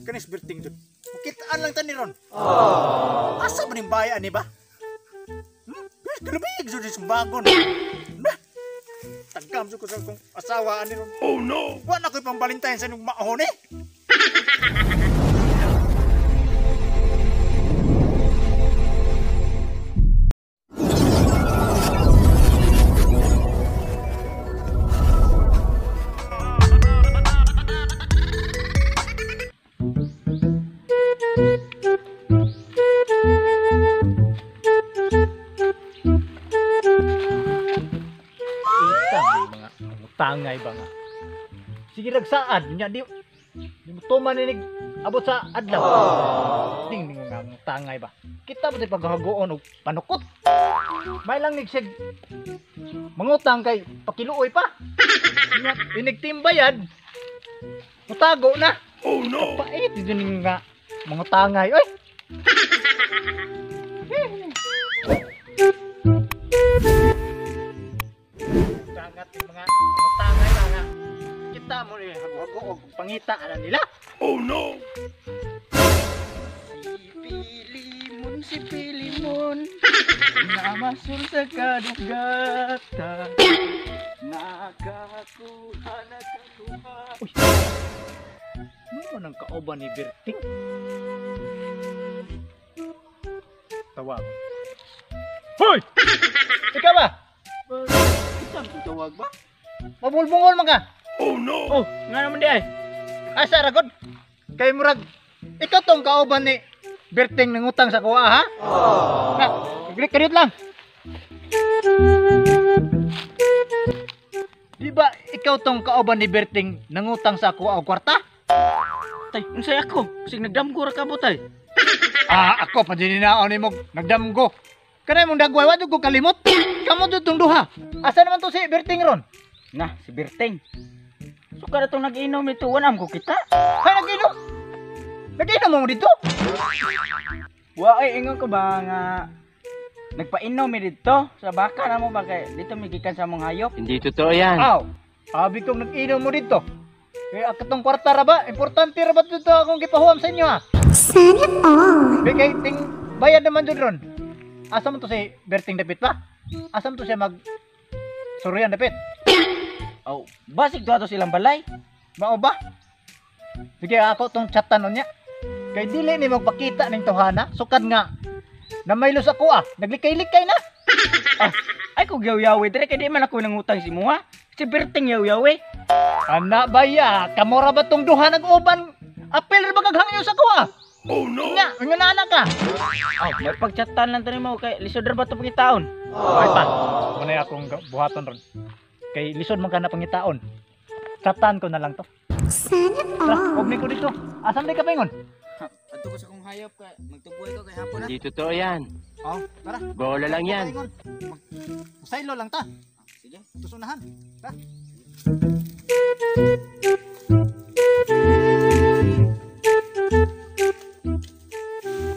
Kanis Berting dun. Makitaan lang tani ron. Asa ba ning bayan ni ba? Kalabig jud sa bagon. Nah. Tagam jud ko sa akong asawa ani ron. Oh no. Wa na koy pang Valentine sa nung maon eh. Tangay ba nga? Sige nagsaad nya di mo tuman ni abot sa adlaw. Ding ding nga tangay ba. Kita ba paghagoon og panukot? May lang nigsig mangutang kay pakiluoy pa. Nya inigtimbayad. Mutago na. Oh no. Pait dito ning nga mga tangay oy. Tangat yung mga tangay ba nga. Kita mo ni hago-hago og pangita ana nila. Oh no. Si Pilimon namasul sa kadugatan. Nakakuha, nakakuha. Uy. Mo nang kauban ni Berting. Tawag. Hoy! Ikaw ba? Tawag ba? Mabulbungol man ka. Oh no. Oh, nga naman di ay. Asa ra gud? Kay murag ikaw tong kauban ni Berting nangutang sa kuha ha? Oh. Na, kadiyot lang. Di ba ikaw tong kauban ni Berting nangutang sa kuha og kwarta? Tay, unsay ako? Sig nagdamgo ra ka butay. Ah, ako pa din ninaon nimo nagdamgo. Kanay mong dagway wa jud ko kalimot. Kamo jud tong duha. Asa naman to si Berting ron? Nah, si Berting. Suka na tong nag-inom nito, wala ko kita. Hay nag-inom? Nag-inom mo dito? Wa ay ingon ko ba nga nagpainom mi dito sa baka na mo ba kay dito mi gikan sa mong hayop. Hindi totoo yan. Aw, abi kong nag-inom mo dito. Kay akatong kwarta ra ba? Importante ra ba dito akong gipahuam sa inyo ha? Sana all. Kay ting bayad naman jud ron. Asa man to si Berting dapit ba? Asa man to siya mag suruyan dapit? Aw, basig do ato silang balay. Mao ba? Sige ako tong chatan unya. Kay dili ni magpakita ning tohana, sukad nga namaylos ako ah, naglikay-likay na. Ah, ay ko gyaw-yawi dire kay di man ako nangutang si muha. Si Berting yaw-yawi. Ana ba ya, kamora ba tong duha nag-uban? Apil ra ba kag hangyo sa ako ah? Oh no. Nga, nga na ka. Aw, may pagchatan lang tani mo kay lisod ra ba to pangitaon? Ay pa, muna akong buhaton ron. Kay lisod man ka na pangitaon. Chatan ko na lang to. Sana Tara, all. obni ko dito. Asan di ka paingon? Adto ko sa kong hayop kay magtubuhay ko kay hapon na. Hindi totoo yan. Oh, tara. Bola lang yan. Saylo lang ta. Sige. Tusunahan. Ta.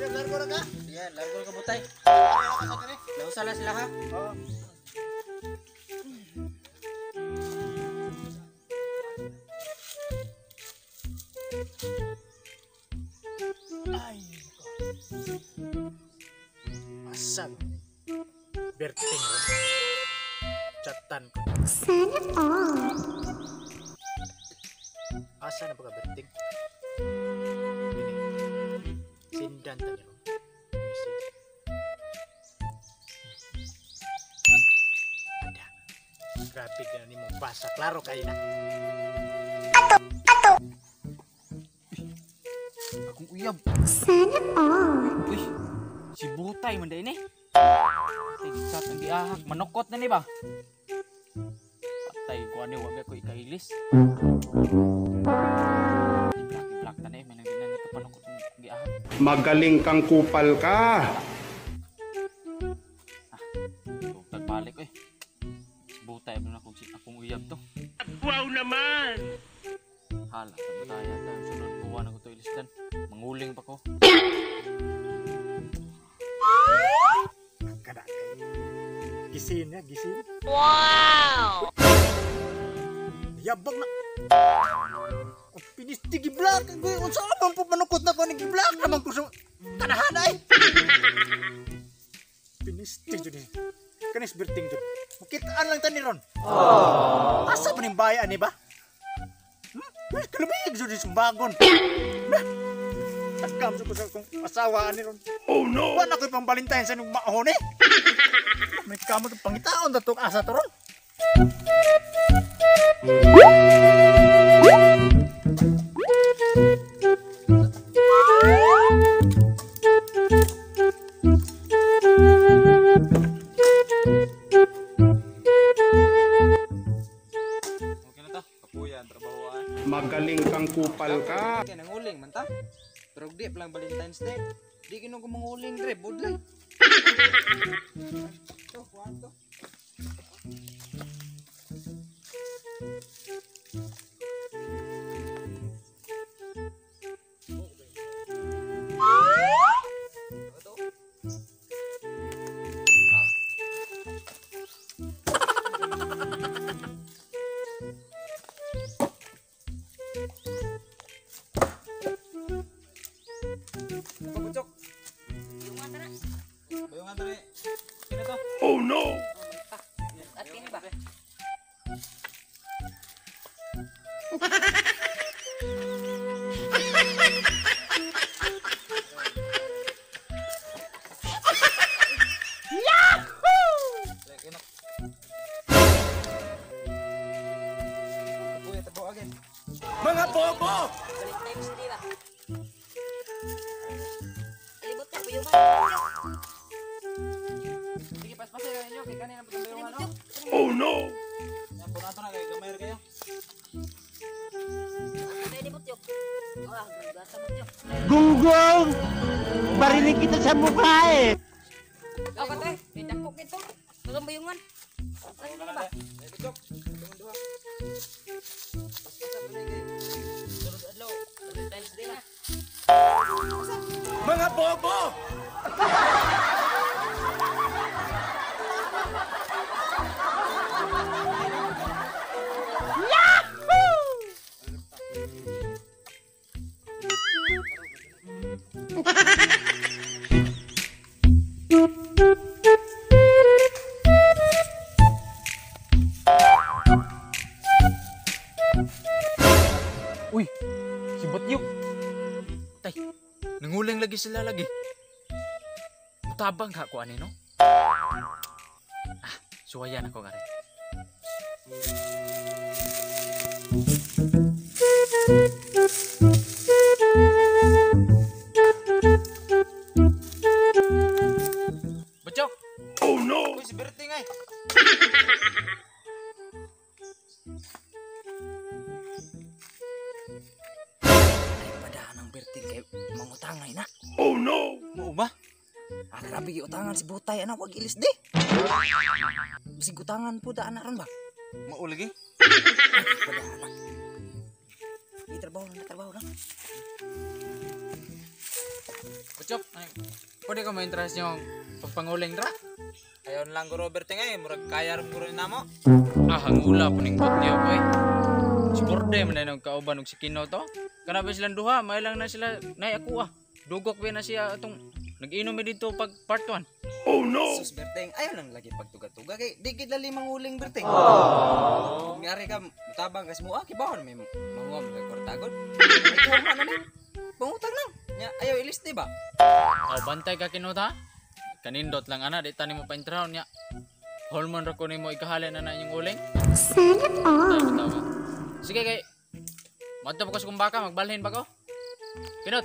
Yan, largo na ka. Sige, largo ka butay. Lausa na sila ha. Oo. Ay, asal Berting ron. Chatan ko. Sana all. Asa na ba ka Berting? Ini. Sindan ta niya. Message. Ada. Grabe ka na nimong basa. Klaro kayo na. Akong uyab. Sana all. Uy, si Butay man din eh. Patay, sa ang giahak. Manukot na ni ba? Patay ko ani, wag ako ikailis. I-block ta na eh. May nang dinan ito panukot ang giahak. Magaling kang kupal ka. Ah, balik eh. Si Butay, ano na kung akong uyab to. Wow naman! Hala, sa Butay yata. Sunod buwan ako to ilistan. Manguling pa ko. Kada. Gisin ya, gisin. Wow! Yabang na. Ang Pinisti gi-block agoy unsa man po manukot na ko ni gi-block naman ko sa kanahan ay. Pinisti jud ni. Kanis Berting jud. Makitaan lang ta ni ron. Asa ba ning bayan ni ba? Kalubig jud ni sumbagon. Takam sa ko sa akong asawa ani ron. Oh no! Wa na ko'y pang Valentine sa nung maon eh. May kamot ang pangitaon na itong asa to ron. Okay na ta. Kapuyan, trabahoan. Magaling kang kupal ka. Kaya nanguling man ta. Pero di pa lang Valentine's Day. Di ginuo ko manguling dre, budlay. To, kuan to. Papuchok. Bayungan ta na. Kina to. Oh no! At kini ba? Kina. Kapuya trabaho again. Mga bobo! Valentine's Day ba? Alibot ka, buyungan. Sige, paspasay ka ninyo kay kanina pa bayungan no. Oh no! Yan punato na kay gamay ra kayo. Ano ni Butyok? Ah, gasa Butyok. Gunggong! Barinig kita sa mukha eh! Ako te, may dako kito. Tulong bayungan. Ano na ba? Ay, Butyok. Tungon duha. Paspasa pa na kay sunod adlaw. Valentine's Day na. Mga bobo! Uy, si Butyok. Tay, nanguling lagi sila lagi. Mutabang ka ko ani no? Ah, suwayan ako gari. Butyok! Oh no! Uy, si Berting ay. Ay padaan ang Berting kay mangutangay na. Oh no! Mao ba? Ah, grabe giutangan si Butay ana wag ilis di. Bisig utangan po daan na ron ba? Mao lagi. Ay, padaan na. Di trabaho na, trabaho na. Butyok, ay, pwede ka ma-interest yung pagpanguling dra? Ayaw na lang guro Berting ay, murag kaya rin guro namo. Ah, hangula po ning Butyok eh. Si Borde man na kauban og si Kino to. Kana ba silang duha, may lang na sila nay ako ah. Dugok ba na siya atong nag-inom mi dito pag part 1. Oh no! Sus Berting, ayaw lang lagi pagtuga-tuga kay di gid lali manguling Berting. Ngari ka mutabang kas mo ah kibahon may manguam kay kwartagod. Ay kuha na ni. Pangutang lang. Nya ayaw ilis di ba? Oh, bantay ka Kino ta. Kanindot lang ana, di tani mo pa-intrahon niya. Hormone ra ko nimo ikahalin na na inyong uling. Sana all. Tawa, tawa. Sige kay. Madto pa ko sa kumbaka, magbalhin pa ko. Pinot.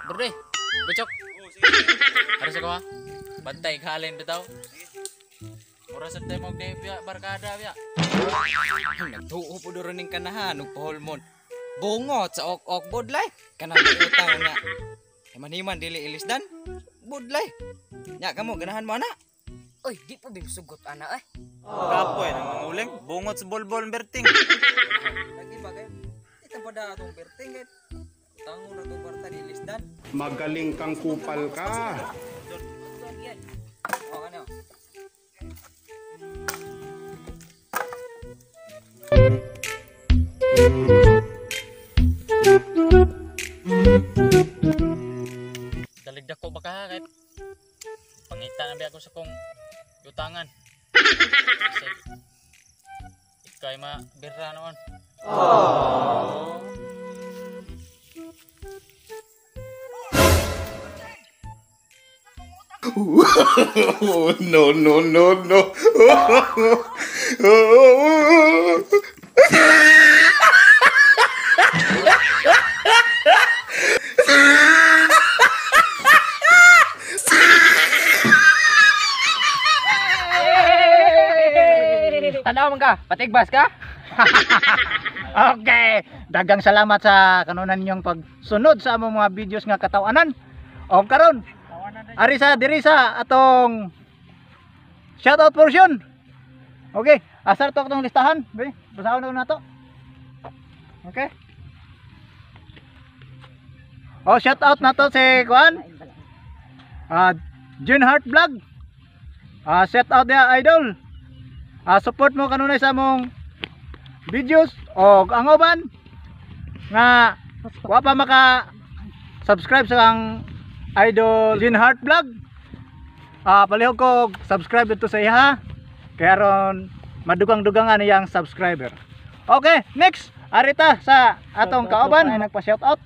Burde. Buchok. Ari sa ko ha. Bantay kahalin bitaw. Oras sa tayo mag biya, barkada biya. Nagtuo po duro ning kanahan ug paholmon. Bungot sa ok-ok budlay. Kanang utang nga. Himan-himan dili ilisdan. Budlay. Nya kamo ganahan mo ana. Oy, di po bim sugot ana eh. Kapoy nang manguling, bungot sa bolbol Berting. Lagi ba kayo? Ito pa da atong Berting kay utangon na tong kwarta di ilisdan. Magaling kang kupal ka. Yan. O ano? Dalig dako ba ka ha? Kahit pangita na ba ako sa kong yutangan. Kasi ikay mabira noon. Oh, no, no, no, no. Tanaw man ka, patigbas ka? Okay, dagang salamat sa kanunan ninyong pagsunod sa among mga videos nga katawanan. O karon, ari sa diri sa atong shoutout portion. Okay, asar to atong listahan, be. Basahon na nato. Okay. Oh, shoutout na to si kuan. June Heart Vlog. Shout out dia, idol. Support mo kanunay sa among videos o ang uban nga wa pa maka subscribe sa ang Idol Jin Heart Vlog, palihog ko subscribe dito sa iya kaya ron madugang-dugangan iyang subscriber. Okay, next arita sa atong kauban ay nagpa shout out.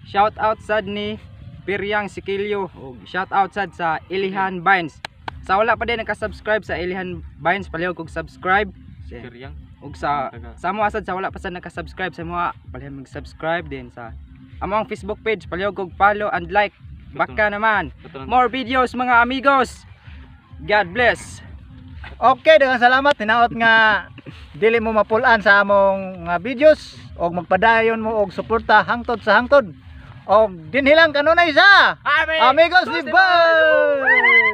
Shout out sad ni Piryang Sikilyo ug shout out sad sa Ilihan Vines. Sa wala pa din naka-subscribe sa Ilihan Vines, palihog kog subscribe. Kiryang. Ug sa amo asad sa wala pa sad naka-subscribe sa mga, palihog mag-subscribe din sa amo ang Facebook page, palihog kog follow and like. Baka naman. More videos, mga amigos. God bless. Okay, daghang salamat. Hinaot nga dili mo mapulan sa among mga videos og magpadayon mo og suporta hangtod sa hangtod. Og dinhi lang kanunay sa Amigos ni Boy!